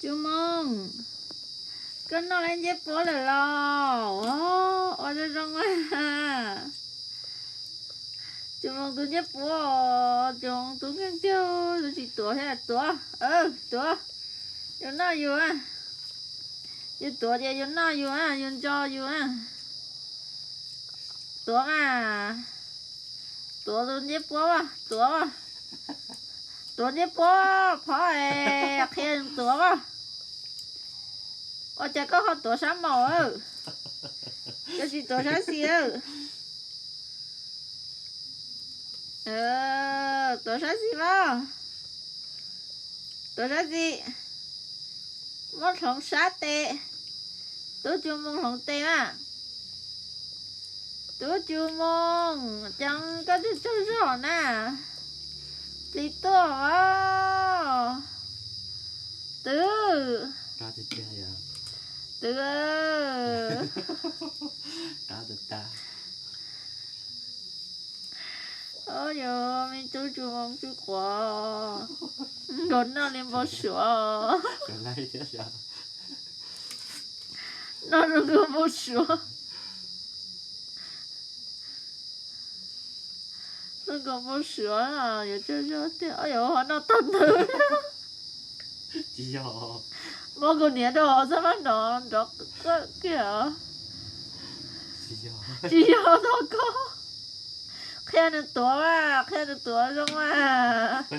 Cu Moo, koj noj lawv ncej puab lawm los? Ua zoo zoo a. Cu Moo tus ncej puab, Cu Moo tus nkeeg tiag, tus tsis tuav thiab. Tuav, tuav, yus noj yus a. Yus tuav ces yus noj yus a, yus ntso yus a. Tuav mas, tuav tus ncej puab, tuav, tuav ncej puab, phov es qhia tuav mas. Ua cas koj ho tuav sab maum, koj tsis tuav sab xis? Tuav sab xis mas, tuav sab xis, muab hloov sab tes. Tub Cu Moo hloov tes mas. Tub Cu Moo, cas koj tsaug tsaug zog na, plis tuaj os. Twb, twb, yog me tub Cu Moo tsis quav, nkaus noj li npau suav. Noj zoo nkaus npau suav. Zoo nkaus npau suav, yuav tsaug zog tiag. Yog ho noj tag ntawd. Muab kuv niam rau hauv xab mab nrov nrov kiag. Tsis yog tau koj. Qhia nws tuav mas, qhia nws tuav zoo mas.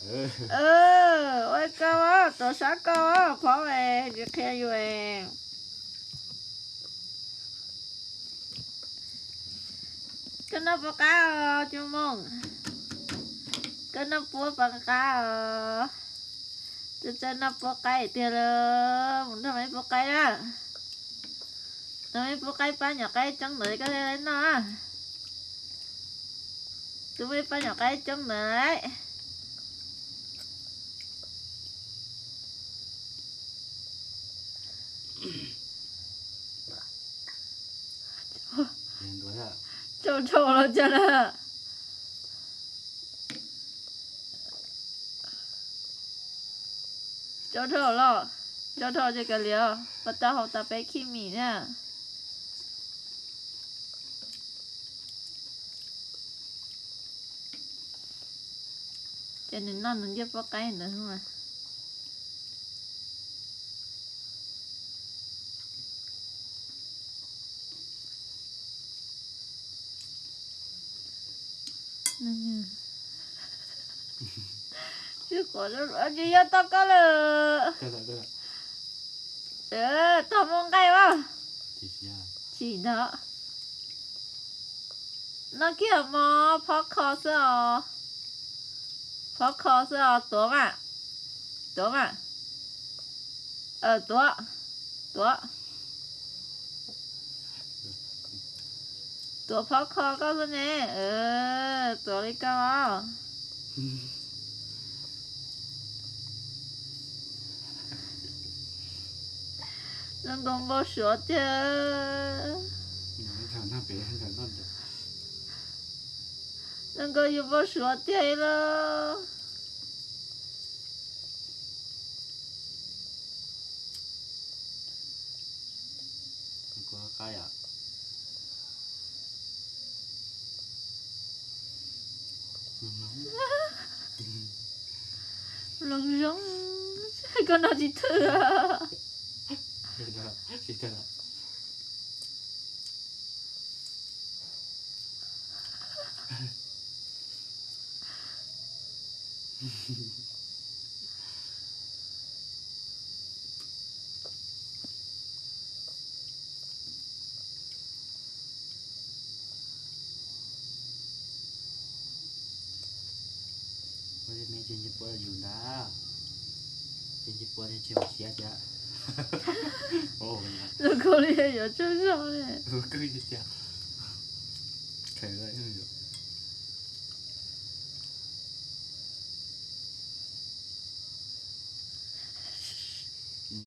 Ua koj, tuav sab koj, phov es tsis qhia yus. Koj noj puab qaib os Cu Moo, koj noj puab pab qab os. Txawj txawj noj puab qaib tiag lawm, mus nrog meb puab qaib na. Nrog meb puab qaib pab nyuam qaib coob ntawd koj thiaj noj. Tus meb pab nyuam qaib coob ntawd. Tsaug dhau los cas na. Tsaug dhau los, tsaug dhau ces kav liam, pas tau hau tas peb khib mis na. Ces nws noj nws ncej puab qaib ntawd. Tsis quav, tsis yog tau koj lawm. Tog mus nqaij as. Tsis ntag. Noj kiag mov, phob kho xwb os. Phob kho xwb os, tuav mas. Tuav mas. Tuav, tuav, tuav phob kho koj xwb ne. Tuav li koj. Zoo nkaus npau suav tiag. Zoo nkaus yus npau suav tiag li. Mloog zoo, koj noj tsis thwj. Ua li me tsev ncej puab yus ntag, tsev ncej puab thiaj tsis hauv siab thiab. Zoo kawg li, yuav tsaug zog li. Kawg tiag, khaws lawm yuav